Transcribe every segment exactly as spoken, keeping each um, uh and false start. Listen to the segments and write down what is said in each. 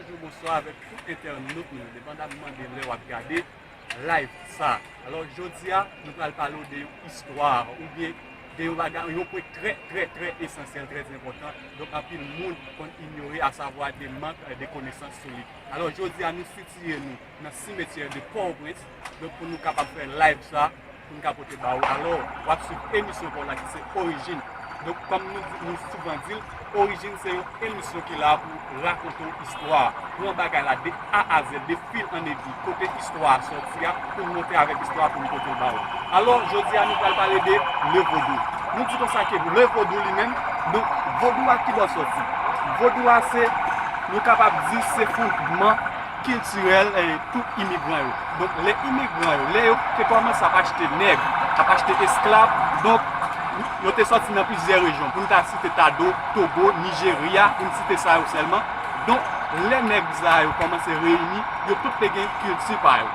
Bonjou, bonswa avèk tout entènot nou, depandamman de lè w ap gade live sa. Alò, jodi a, nou pral pale w de yon istwa oubyen de yon bagay, yon pwen trè, trè, trè esansyèl, trè enpòtan. Donk, anpil moun konn inyore, asavwa de mank, eh, de konesans sou li. Alò, jodi a, nou sitiye nou nan simetyè de Pòtoprens, donk, pou nou kapab fè live sa, pou n ka pote ba ou. Alò, w ap swiv emisyon pa w la ki se Orijin. Donk, kòm nou, nou souvan di l, Orijin se yon emisyon ki la pou rakonte w istwa, pran bagay la de A a Z, de fil an egwi, kote istwa a sòti a, pou n monte avèk istwa a pou n pote l ba ou. Alò, jodi a, nou pral pale de le vodou. Nou di konsa ke le vodou li menm, donk, vodou a ki bò l sòti? Vodou a se, nou kapab di, se fondman kiltirèl, eh, tout imigran yo. Donk, lè imigran yo, lè yo te kòmanse ap achte nèg, ap achte esklav, donk, yo te sòti nan plizyè rejyon. Pou n ta site Tado, Togo, Nijerya, pou n site sa yo sèlman. Donk, lè nèg sa yo kòmanse reyini, yo tout te gen kilti pa yo.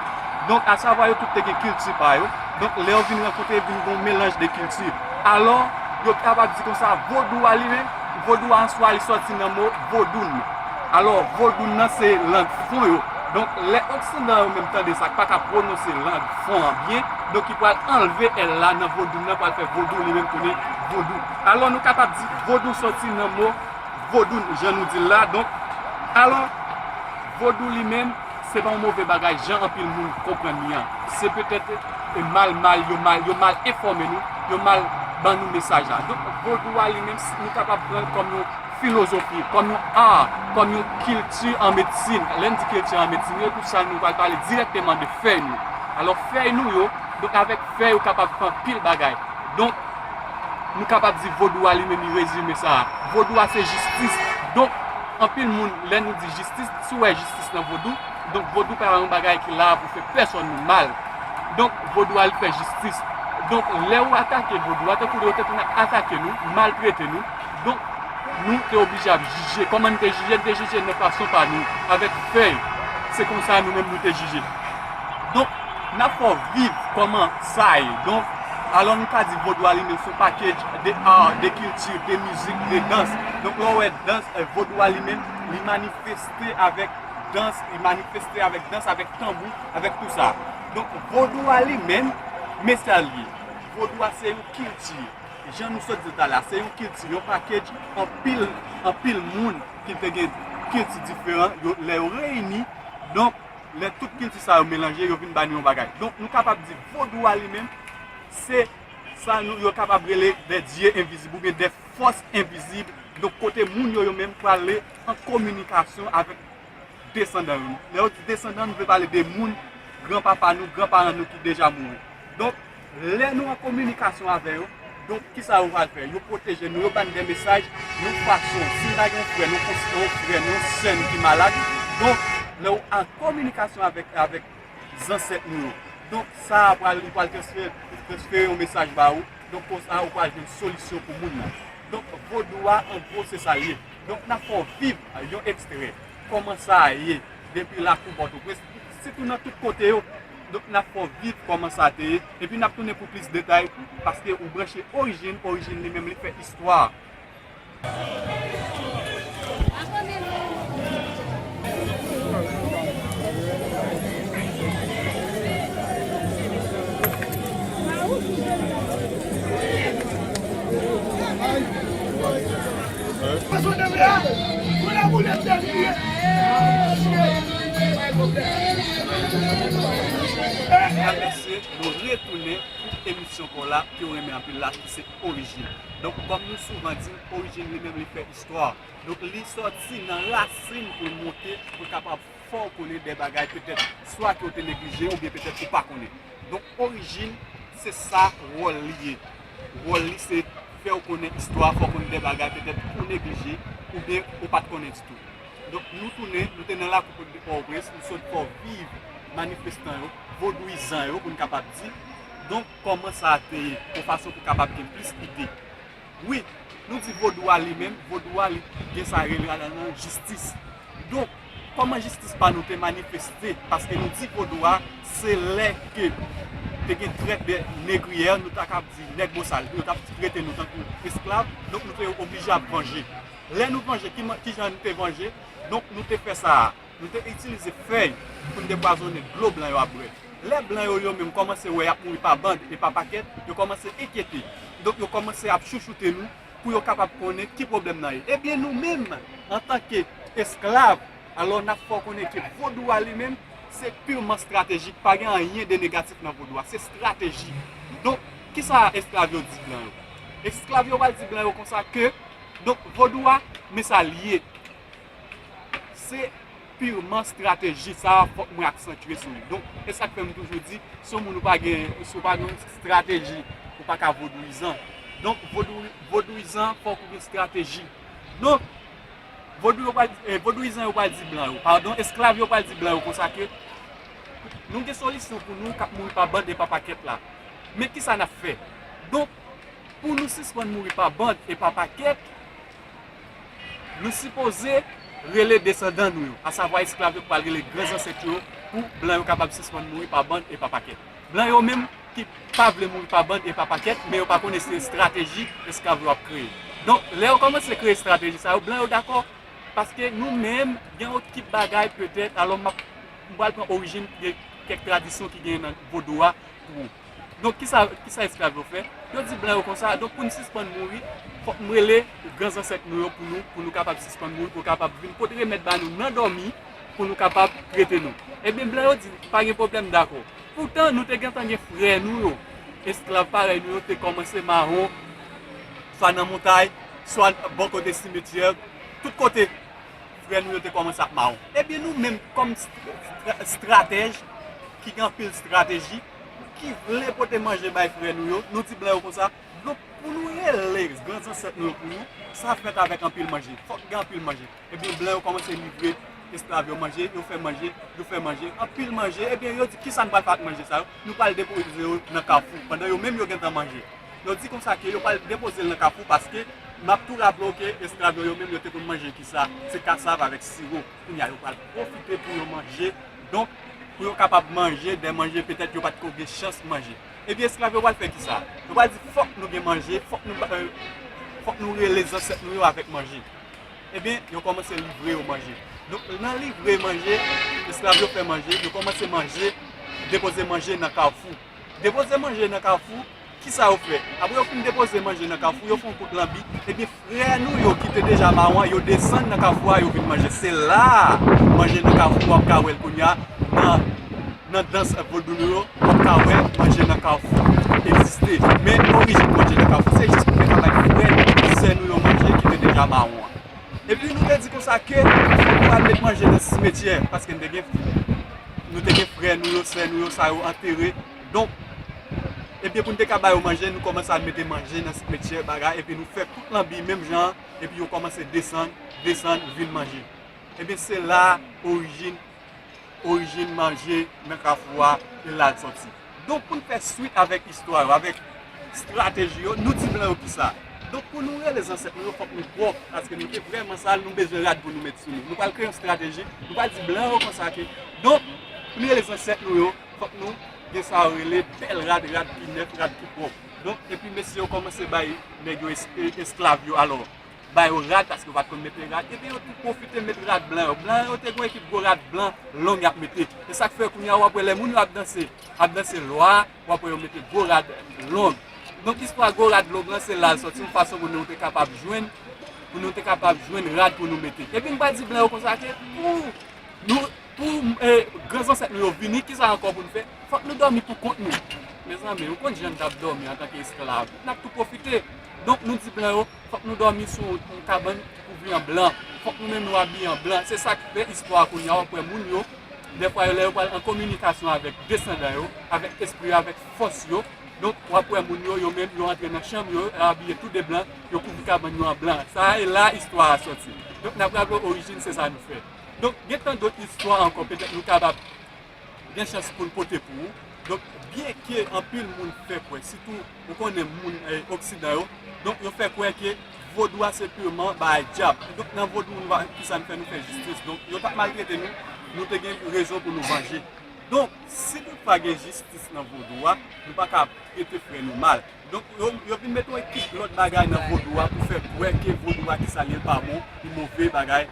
Donk, asavwa yo tout te gen kilti pa yo. Donk, lè yo vin rankontre, vin gen yon melanj de kilti. Alò, yo kapab di konsa, vodou a li menm, vodou a an swa, li sòti nan mo vodoun. Alò, vodoun nan se lang fon yo. Donk, lè oksidan yo menm tande sa, k pa ka pwononse lang fon an byen, donk, li pral anlve L la nan vodoun nan, pral fè vodou li menm tounen vodou. Alò, nou kapab di vodou sòti nan mo vodoun, jan nou di l la. Donk, alò, vodou li menm, se pa yon move bagay, jan anpil moun konprann li an. Se petèt, e, mal, mal, yo mal, yo mal enfòme nou, yo mal ban nou mesaj la. Donk, vodou a li menm, si nou kapab pran l kòm yon filozofi, kòm yon ar, kòm yon kilti an medsin. Lè n di kilti an medsin, yo tout sa nou pral pale dirèkteman de fèy nou. Alò, fèy nou yo, donk avèk fèy ou kapab fè anpil bagay. Donk, nou kapab di vodou a li menm li rezime sa. Vodou a se jistis. Donk, anpil moun, lè nou di jistis, si w wè jistis nan vodou, donk vodou pa yon bagay ki la pou fè pèsòn nou mal. Donk, vodou a li fè jistis. Donk, lè ou atake vodou a, tankou lè yo te konn ap atake nou, maltrete nou, donk, nou te oblije ap jije. Kòman nou te jije? Nou te jije nan fason pa nou, avèk fèy. Se konsa nou menm nou te jije. Donk, n ap fè w viv kòman sa ye. Donk, alò nou ka di vodou a li menm se yon package de art, de kilti, de mizik, de dans. Donk, lè w wè dans, eh, vodou a li menm, li manifeste avèk dans, li manifeste avèk dans, avèk tanbou, avèk tout sa. Donk, vodou a li menm, men sa l ye. Vodou a se yon kilti. Jan nou sot di talè a, se yon kilti, yon package, anpil, anpil moun ki te gen kilti diferan, yo, lè yo reyini, donk, lè tout kilti sa yo melanje, yo vin ba nou yon bagay. Donk, nou kapab di vodou a li menm, se sa nou, yo kapab rele des dieux invisibles oubyen des forces invisibles. Donk, kote moun yo, yo menm prale an kominikasyon avèk desandan yo. Lè yo di desandan, nou vle pale de moun, granpapa nou, granparan nou ki deja mouri. Donk, lè nou an kominikasyon avè yo, donk, kisa yo pral fè? Yo pwoteje nou, yo ba n de mesaj, yon fason, si n ta gen yon frè, nou konsidere yon frè, nou yon sè nou ki malad, donk, lè w an kominikasyon avèk, avèk zansèt nou yo, donk, sa a pral, li pral transfere, transfere yon mesaj ba ou, donk, konsa, ou pral jwenn solisyon pou moun nan. Donk, vodou a, an gwo, se sa l ye. Donk, n ap fè w viv yon ekstrè. Kòman sa a ye depi lakou Pòtoprens, sitou nan tout kote yo. Donk, n ap fè w viv kòman sa te ye. Epi n ap tounen pou plis detay, paske ou branche Orijin, Orijin li menm li fè istwa. Mesye, nou retounen pou emisyon pa w la ke w renmen anpil la, ki se Orijin. Donk, kòm nou souvan di, Orijin li menm li fè istwa. Donk, li sòti nan rasin pou l monte, pou l kapab fè w konnen de bagay petèt swa ke w te neglije oubyen petèt ou pa konnen. Donk, Orijin, se sa wòl li ye. Wòl li se fè w konnen istwa, fè w konnen de bagay petèt ou neglije oubyen ou pa t konnen ditou. Donk, nou tounen, nou te nan lakou Pòtoprens, nou sot fè w viv manifestan yo, vodouyizan yo, pou n kapab di. Donk, kòman sa a te ye, yon fason pou kapab gen plis ide. Wi, nou di vodou a li menm, vodou a li gen sa rele ladan l jistis. Donk, kòman jistis pa nou te manifeste? Paske nou di vodou a, se lè ke te gen trèt de negriyè, nou ta kab di nèg bosal, yo t ap trete nou tankou esklav, donk nou te oblije ap vanje. Lè nou vanje, ki, ki jan nou te vanje? Donk, nou te fè sa a. Nou te itilize fèy pou n te pwazonnen dlo blan yo ap bwè. Lè blan yo, yo menm, kòmanse wè y ap mouri pa bann e pa pakèt, yo kòmanse enkyete. Donk, yo kòmanse ap chouchoute nou pou yo kapab konnen ki pwoblèm nan ye. Ebyen, nou menm, antanke esklav, alò, n ap fè w konnen ke vodou a li menm, se pirman estratejik, pa gen anyen de negatif nan vodou a, se estrateji. Donk, kisa esklav yo di blan yo? Esklav yo pral di blan yo konsa ke, donk, vodou a, men sa l ye. Se pirman estrateji, sa a fòk mwen aksantye sou li. Donk, e sa k fè m toujou di, si yon moun ou pa gen, si w pa gen yon estrateji, ou pa ka vodouyizan. Donk, vodou, vodouyizan, fòk ou gen estrateji. Donk, vodou yo pral, eh, vodouyizan yo pral di blan yo, padon, esklav yo pral di blan yo konsa ke nou gen solisyon pou nou k ap mouri pa bann e pa pakèt la. Men kisa n ap fè? Donk, pou nou sispann mouri pa bann e pa pakèt, nou sipoze rele desandan nou yo, asavwa esklav yo k pral rele gran zansèt yo pou blan yo kapab sispann mouri pa bann e pa pakèt. Blan yo menm ki pa vle mouri pa bann e pa pakèt, men yo pa konnen se estrateji esklav yo ap kreye. Donk, lè yo kòmanse kreye estrateji sa yo, blan yo dakò, paske nou menm, gen yon ekip bagay petèt, alò m ap, m pral pran orijin de kèk tradisyon ki genyen nan vodou a pou ou. Donk, kisa, kisa esklav yo fè? Yo di blan yo konsa, donk, pou n sispann mouri, fòk nou rele gran zansèt nou yo pou nou, pou nou kapab sispann mouri, pou yo kapab vin pote remèd ba nou nan dòmi, pou nou kapab trete nou. Ebyen, blan yo di, pa gen pwoblèm, dakò. Poutan, nou te gentan gen frè nou yo, esklav parèy nou yo, te kòmanse mawon, swa nan montay, swa bò kote simetyè, tout kote, frè nou yo te kòmanse ap mawon. Ebyen, nou menm, kòm estra-, estratèj, ki gen anpil estrateji, ki vle pote manje bay frè nou yo, nou di blan yo konsa, donk, pou nou rele gran zansèt nou yo pou nou, sa fèt avèk anpil manje. Fòk gen anpil manje. Ebyen, blan yo kòmanse livre esklav yo manje, yo fè manje, yo fè manje, anpil manje. Ebyen, yo di, kisa n pral fè ak manje sa yo? Nou pral depoze yo nan kafou, pandan yo menm yo gentan manje. Yo di konsa ke yo pral depoze l nan kafou, paske m ap tou raple w ke esklav yo, yo menm, yo te konn manje kisa? Se kasav avèk siwo. Kounye a, yo pral pwofite pou yo manje. Donk, pou yo kapab manje, dè manje, petèt yo pa t ko gen chans manje. Ebyen, esklav yo pral fè kisa? Yo pral di, fòk nou gen manje, fòk nou, eh, fòk nou rele zansèt nou yo avèk manje. Ebyen, yo kòmanse livre yo manje. Donk, nan livre manje, esklav yo fè manje, yo kòmanse manje, depoze manje nan kafou. Depoze manje nan kafou, kisa yo fè? Apre yo fin depoze manje nan kafou, yo fè yon kout lanbi. Ebyen, frè nou yo ki te deja mawon an, yo desann nan kafou a, yo vin manje. Se la a, manje nan kafou a, w ap ka wè l kounye a, nan, nan dans vodou nou yo, w ap ka wè manje nan kafou egziste. Men orijin manje nan kafou, se jis pou te ka bay frè nou, sè nou yo manje ki te deja mawon an. Epi nou te di konsa ke fòk nou al met manje nan simetyè, paske n te gen, nou te gen frè nou yo, sè nou yo, sa yo antere. Donk, ebyen, pou n te ka ba yo manje, nou kòmanse al mete manje nan simetyè, bagay, epi nou fè kout lanbi menm jan an, epi yo kòmanse desann, desann, vin manje. Ebyen, se la orijin, orijin manje nan kafou a, e la l sòti. Donk, pou n fè swit avèk istwa yo, avèk estrateji yo, nou di blan yo kisa? Donk, pou nou rele zansèt nou yo, fòk nou pwòp, paske nou te vrèman sal, nou bezwen rad pou nou met sou nou. Nou pral kreye yon estrateji, nou pral di blan yo konsa ke, donk, pou nou rele zansèt nou yo, fòk nou gen sa yo rele bèl rad, rad ki nèf, rad ki pwòp. Donk, epi mesye yo kòmanse bay nèg yo es-, e-, esklav yo, alò, ba yo rad, paske yo pa t konn mete rad. Epi yo tou pwofite met rad blan yo. Blan yo te gen yon ekip gwo rad blan long y ap mete. E sa k fè kounye a w ap wè lè moun yo ap danse, ap danse lwa, w ap wè yo mete gwo rad long. Donk, istwa gwo rad long lan, se la l sòti, yon fason pou nou te kapab jwenn, pou nou te kapab jwenn rad pou nou mete. Epi m pral di blan yo konsa ke pou nou, pou, eh, gran zansèt nou yo vini, kisa ankò pou n fè? Fòk nou dòmi pou kont nou. Mezanmi, ou konn jan n t ap dòmi antanke esklav? N ap tou pwofite. Donk, nou di blan yo, fòk nou dòmi sou yon kabann ki kouvri an blan. Fòk nou menm nou abiye an blan. Se sa k fè istwa a kounye a, w ap wè moun yo, dèfwa yo, lè yo pral an kominikasyon avèk desandan yo, avèk espri yo, avèk fòs yo. Donk, w ap wè moun yo, yo menm, yo antre nan chanm yo, yo abiye tou de blan, yo kouvri kabann yo an blan. Sa a, e la istwa a sòti. Donk, n ap raple w orijin, se sa nou fè. Donk, gen tan dòt istwa ankò, petèt nou kapab gen chans pou n pote pou ou. Donk, byenke anpil moun fè kwè, sitou ou konnen moun, eh, oksidan yo, donk yo fè kwè ke vodou a se piman bagay dyab. Donk, nan vodou, nou pa, kisa n fè? Nou fè jistis. Donk, yo t ap maltrete nou, nou te gen rezon pou nou vanje. Donk, si toutfwa gen jistis nan vodou a, nou pa ka trete frè nou mal. Donk, yo, yo vin mete yon ekip lòt bagay nan vodou a pou fè kwè ke vodou a ki sa l ye l pa bon, li move bagay.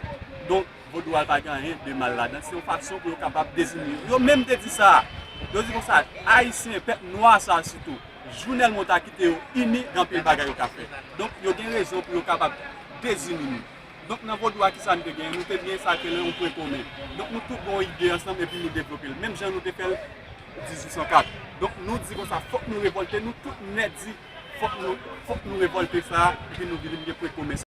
Donk, vodou a pa gen anyen de mal ladan. Se yon fason pou yo kapab dezini yo. Yo menm te di sa. Yo di konsa, Ayisyen, pèp nwa sa sitou, Jounèl Mont a kite yo ini, gen anpil bagay yo ka fè. Donk, yo gen rezon pou yo kapab dezini nou. Donk, nan vodou a, ki sa nou te genyen? Nou te gen sa k rele yon pwen komen. Donk, nou tout gen yon ide ansanm epi nou devlope l. Menm jan nou te fè l dizuit san kat. Donk, nou di konsa, fòk nou revòlte, nou tout nèt di, fòk nou, fòk nou revòlte sa, epi nou vin gen pwen komen sa.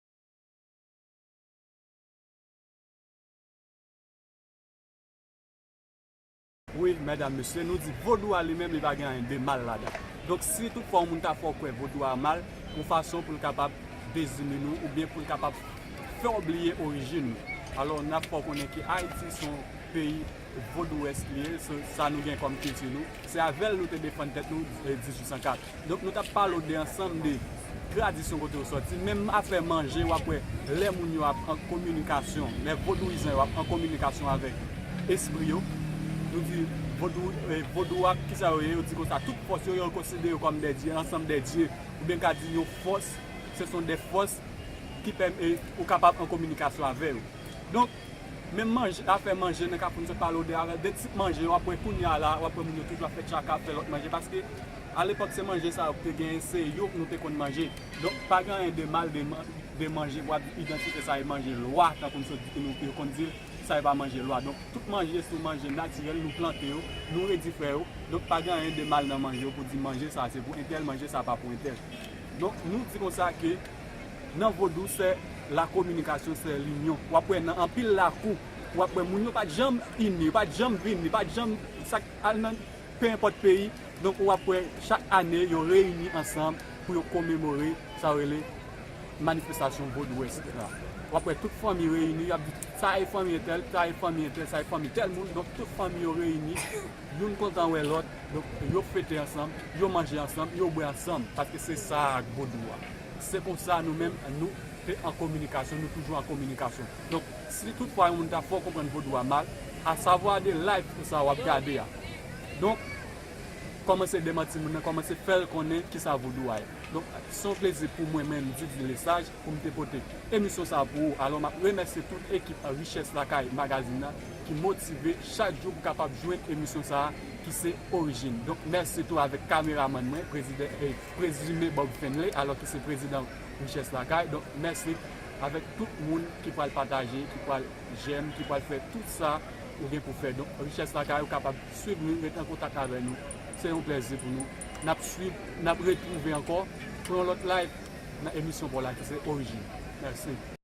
Wi, medam, mesye, nou di vodou a li menm, li pa gen anyen de mal ladan. Donk, si toutfwa yon moun ta fè w kwè vodou a mal, yon fason pou l kapab dezini nou, oubyen pou l kapab fè w bliye orijin nou. Alò, n ap fè w konnen ke Ayiti se yon peyi vodouwès li ye, se sa nou gen kòm kilti nou. Se avè l nou te defann tèt nou, e, dizuit san kat. Donk, nou t ap pale w de ansanm de tradisyon kote yo sòti. Menm afè manje, w ap wè lè moun yo ap an kominikasyon, lè vodouyizan yo ap an kominikasyon avèk espri yo, nou di vodou, e, vodou a, kisa yo ye? Yo di konsa, tout fòs yo, yo konsidere yo kòm dè dye, ansanm dè dye, oubyen ka di yon fòs, se son dè fòs ki pèm-, e, ou kapab an kominikasyon avè yo. Donk, menm manje, afè manje nan Kafou, m sot pale w de, de tip manje, w ap wè kounye a la, w ap wè moun yo toujou ap fè tchaka, ap fè lòt manje, paske alepòk se manje sa yo te genyen, se yo nou te konn manje. Donk, pa gen anyen de mal de, man-, de manje, w ap di idantite sa e manje lwa, tankou m sot di, nou, yo konn di l, sa e pa manje lwa. Donk, tout manje se manje natirèl, nou plante yo, nou redi fè yo. Donk, pa gen anyen de mal nan manje yo pou di manje sa se pou entèl, manje sa pa pou entèl. Donk, nou di konsa ke nan vodou, c'est la communication, c'est l'union. W ap wè nan anpil lakou, w ap wè moun yo pa t janm ini, yo pa t janm vini, pa t janm sa k al nan pe enpòt peyi. Donk, w ap wè chak ane, yo reyini ansanm pou yo komemore sa yo rele manifestasyon vodouyès la. W ap wè tout fanmi reyini, y ap di, "Sa e fanmi entèl, sa e fanmi entèl, sa e fanmi tèl moun." Donk, tout fanmi yo reyini, youn kontan wè lòt. Donk, yo fete ansanm, yo manje ansanm, yo bwè ansanm, paske se sa ak vodou a. Se konsa nou menm, nou te an kominikasyon, nou toujou an kominikasyon. Donk, si toutfwa yon moun ta fè w konprann vodou a mal, asavwa de live sa w ap gade a. Donk, kòmanse demanti moun nan, kòmanse fè l konnen kisa vodou a ye. Donk, se yon plezi pou mwen menm, Didy Lesage, pou m te pote emisyon sa a pou ou. Alò, m ap remèsye tout ekip Richès Lakay Magazine nan ki motive chak jou pou kapab jwenn emisyon sa a ki se Orijin. Donk, mèsi tou avèk kameramann mwen, prezidan, e prezime Bob Finlay, alò ki se prezidan Richès Lakay. Donk, mèsi avèk tout moun ki pral pataje, ki pral jèm, ki pral fè tout sa ou gen pou fè. Donk, Richès Lakay, ou kapab swiv nou, rete an kontak avè nou. Se yon plezi pou nou. N ap swiv, n ap retwouve ankò pou yon lòt live nan emisyon pa w la ki se Orijin. Mèsi.